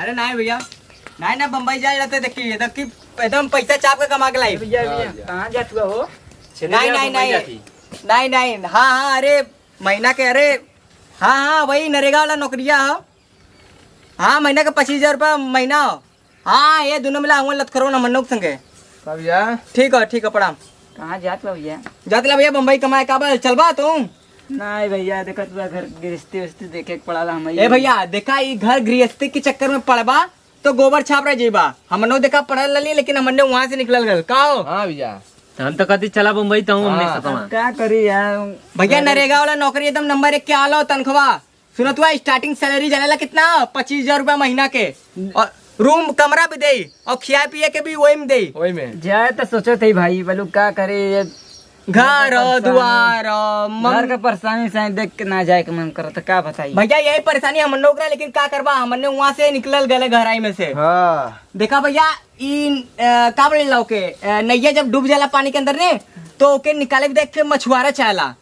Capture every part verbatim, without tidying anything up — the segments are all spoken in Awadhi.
अरे नाहीं भइया, नाहीं ना, बम्बई जाए रहते, देखी, ये देखी, एकदम पैसा चाप के कमा के लाई। भइया, भइया, हाँ, भइया। कहाँ जात हुआ हो? नहीं, नहीं, नहीं, नहीं, नहीं, हाँ, हाँ, अरे, महीना के, अरे, हाँ, हाँ, वही नरेगा वाला नौकरिया हो। हाँ, महीना के पच्चीस हजार रुपया महीना हो। हाँ, ये दुनो मिला हुआ लतखरवा ना मन्नू के संगे। का भइया? ठीक है, ठीक है, प्रणाम। कहाँ जात बा भइया? जात ला भइया बम्बई कमाए, का बा, चलबा तू? नहीं भइया, देखा तू घर गृहस्थी उस्ती देखे के पड़ाला हम। ए भइया, देखा, ई घर गृहस्थी के चक्कर में पड़बा तो गोबर छाप रह जइबा। हमनो देखा पढ़ल रहली, लेकिन हमने वहाँ से निकलल गल। का हो? हाँ भइया। हम तो कहती चला बम्बई, तो हमने हाँ। सतवा। अब का करी यार? भइया, अरे। नरेगा वाला नौकरी एकदम नंबर एक के आलो तनख्वाह। सुनत हुआ, starting salary जानेला कितना? पच्चीस हजार रुपया महीना के। और रूम, कमरा भी देई और खिया पिए के भी वही में देई। वही में। जाए तो सोचत ही भाई, बोलू का करे ये घर घर का हो, परेशानी। दुआर हो, मम- घर का परेशानी से देख के ना जाए के मन करत, का बताई? भइया, यही परेशानी हमन लोग रहे, लेकिन का करबा, हमने वहाँ से निकलल गले घराई में से। हाँ। देखा भइया, ई, अ, का बोले ला ओके, अ, नैया जब डूब जाला पानी के अंदर ने, तो ओके निकाले भी देख के मछुआरा चाहेला,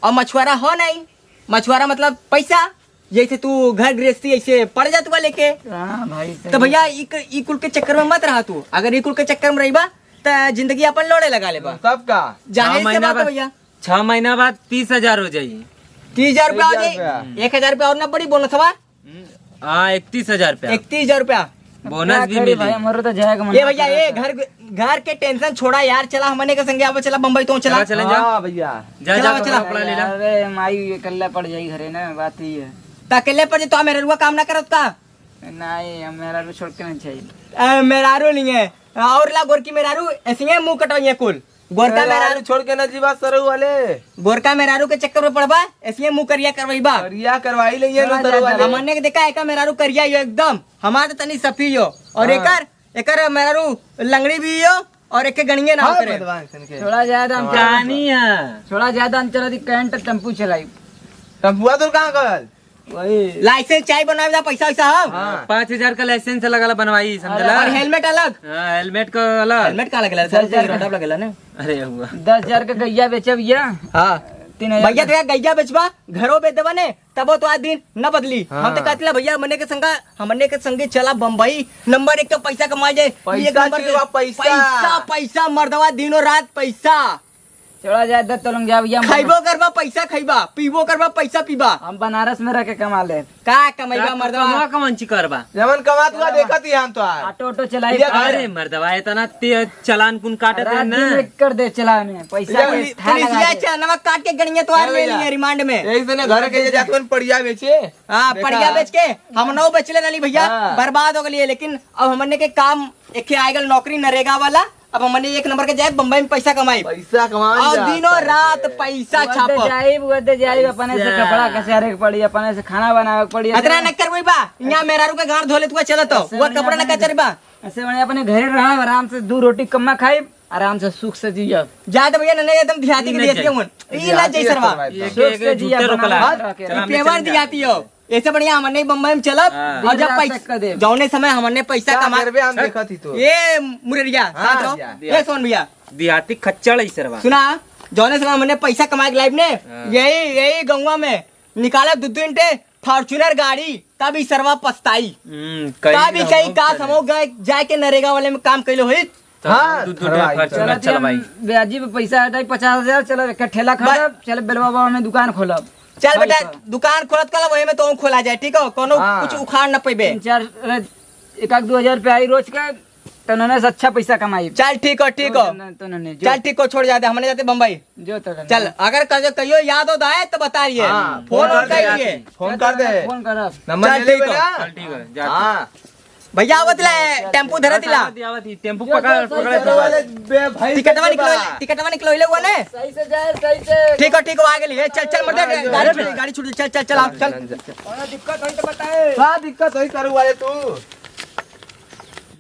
और मछुआरा हो नहीं, मछुआरा मतलब पैसा, जैसे तू घर गृहस्थी ऐसे पड़ जात बा लेके। हाँ भाई, सही। तो भइया, ई क-, ई कुल के चक्कर में मत रहा तू। अगर ई कुल के चक्कर में रहिबा, त जिंदगी अपन लोड़े लगा लेबा। तब का? जाहिर छह से महीना बात है बाद, भइया। छह महीना बाद तीस हजार हो जाई। तीस हजार रुपया हो तीस हजार जाई। रुपया। एक हजार रुपया और ना पड़ी बोनस हवा। हम्म, हाँ, इकतीस हजार रुपया। इकतीस हजार रुपया। बोनस का भी करे मिली। भाई, हमरो तो जाए के मन ये भइया, करत ये है। घर, घर के tension छोड़ा यार, चला हमने के संगे आवा, चला बम्बई तो चला। चला, चला, जा। हाँ भइया। जा, चला, जा, चला। कपड़ा, कपड़ा ले ला। अरे माई अकेला पड़ जाई घरे ना, बात ही है। त अकेले पड़ जाई तो मेहररुआ काम ना करत का? नहीं, हम मेहरारू छोड़ के नहीं चाहिए। ए, मेहरारू नहीं है। और ला गोरकी मेहरारू, ऐसे ही मुंह कटवाइए कुल। गोरका मेहरारू मेहरारू छोड़ के ना जीवा सरऊ वाले। गोरका मेहरारू के चक्कर में पड़बा, ऐसे ही मुंह करिया करवाई बा। करिया करवाई ले ये चला सरऊ जा, वाले। हमने के देखा है का मेहरारू करिया ये एकदम। हमार तो तनी सफी हो। और हाँ। एकर, एकर मेहरारू लंगड़ी भी हो और एक गणिये ना हाँ, करे। भगवान सन के। थोड़ा ज्यादा हम हाँ। चला, कहानी है। थोड़ा ज्यादा हम चला दी, current टेम्पू चलाई। टेम्पुआ तो कहाँ गल? वही। License चाही बनावे ला, पैसा वैसा हो? हाँ। पाँच हजार का license लगा ला बनवाई, समझला? अरे, और helmet अलग? हाँ, helmet का अलग। Helmet का अलग, license दस हजार का। रोटा लगेला ना। अरे हुआ। दस हजार का गैया बेचे भइया। हाँ। तीन हजार भइया, का। देखा, गैया बेचबा, घरो बेच देबा ने, तबो तो आज दिन न बदली। हाँ। हम तो कहत ला भइया, हमने के संगा, हमने के संगे चला बम्बई, नंबर एक का पैसा कमाई जाए। पैसा एक नंबर के के बा, पैसा। पैसा, पैसा, मर्दवा, दिनों रात पैसा। चला जाए, दस तोलन जा भइया, हम खइबो करबा, पैसा खइबा, पीबो करबा, पैसा पीबा। हम बनारस में रह के कमा ले। का कमइबा का मर्दवा? कमा कमन ची करबा? जवन कमात हुआ चला। देखत ही हम तो आज। ऑटो, ऑटो चलाई। ये अरे मर्दवा, इतना ते-, चालान कुन काटत है रात ना? दिन एक कर दे चलान में, पैसा ये के पुलि-, ठा लगा पुलिसिया दे। चनवा काट के गणिया तो आ अरे ले भइया। लिए रिमांड में। यही से ना घर के ये जात मन पड़िया बेचे। हाँ, देखा? पड़िया बेच के हम नौ बेचले रहली भइया, हाँ। बर्बाद हो गइली, लेकिन अब हमने के काम एक आए गल नौकरी नरेगा वाला, अब हमने एक नंबर के जाए बम्बई में पैसा कमाई। पैसा कमाई और जा, दिनों पैसा। रात पैसा वो दे छापब। जाइब, वो दे जाइब, अपने से पैसा। कपड़ा कचारे के पड़ी, अपने से खाना बनावे के पड़ी। अतना न करबई बा, यहाँ मेहरारू के गांड धोले तुआ चलत हो, ऐसे वो बढ़िया कपड़ा न अपने कचर बा। ऐसे बढ़िया अपने घरे रहब, आराम से दू रोटी कम्मा खाइब, आराम से सुख से जियब। जा तो भइया, नने एकदम देहाती के देहाती हूँ। ई देहाती लज जाई सरवा। ये सुख के, से के जिया जूते रोकला। बना के रखे। चला, ई पेवर देहाती हो। ऐसे बढ़िया हमने बम्बई में चलब हाँ। और जब दिन रात पैस-, तक कर देब। जौने समय हमने पैसा का कमा करबे हम देखत ही तो। ए मुररिया, हाँ, साथ रहो। भैया। ए सोन भैया। देहाती खच्चड़ है सरवा। सुना, जौने समय हमने पैसा कमा के लाइब ने, हाँ। यही, यही गौवा में निकालब दू दू इंटे Fortuner गाड़ी, तब ई सरवा पछताई। हम्म, कई तब ई कही का समो गए, जाए के नरेगा वाले में काम कैलो होई। हाँ, दू, दू ठो धरवाई, Fortuner चलत चलवाई। हम ब्याजी पे पैसा हटाई पचास हजार, चल एक ठेला बस। खरीदब, चल बेलवा बाबा में दुकान खोलब। चल बेटा, पैसा। दुकान खोलत कल वही में तो खोला जाए, ठीक हो? कोनो हाँ। कुछ उखाड़ न पैबे। तीन चार, अरे, एक आध दो हजार रुपया आई रोज का, तो नने से अच्छा पैसा कमाई। चल ठीक हो, ठीक हो। तो नने, तो नने, जो। चल ठीक हो, छोड़ जाते, हमने जाते बम्बई। जो तो नने। चल, अगर कहियो, कहियो याद हो दाए तो बता रही है। हाँ, फोन फोन कर कर दे। दिए। फोन कर दे। फोन करब। नंबर चल ले ठीक हो। लेबे ना? चल ठीक हो, जा। हाँ। भैया, आवत ले, टेम्पू धरत ला। आवत ही, आवत ही, टेम्पू पकड़, पकड़, पकड़। भाई, टिकटवा निकलो, टिकटवा निकलो, ले हुआ ने? सही से जाए, सही से। ठीक हो, ठीक हो, आ गेली। ए, चल, चल, मत दे, हाँ, गाड़ी जा। छूट, गाड़ी छूट, चल, चल, चल, आओ, चल। कौनो दिक्कत होई तो बताए। का दिक्कत होई करू वाले तू?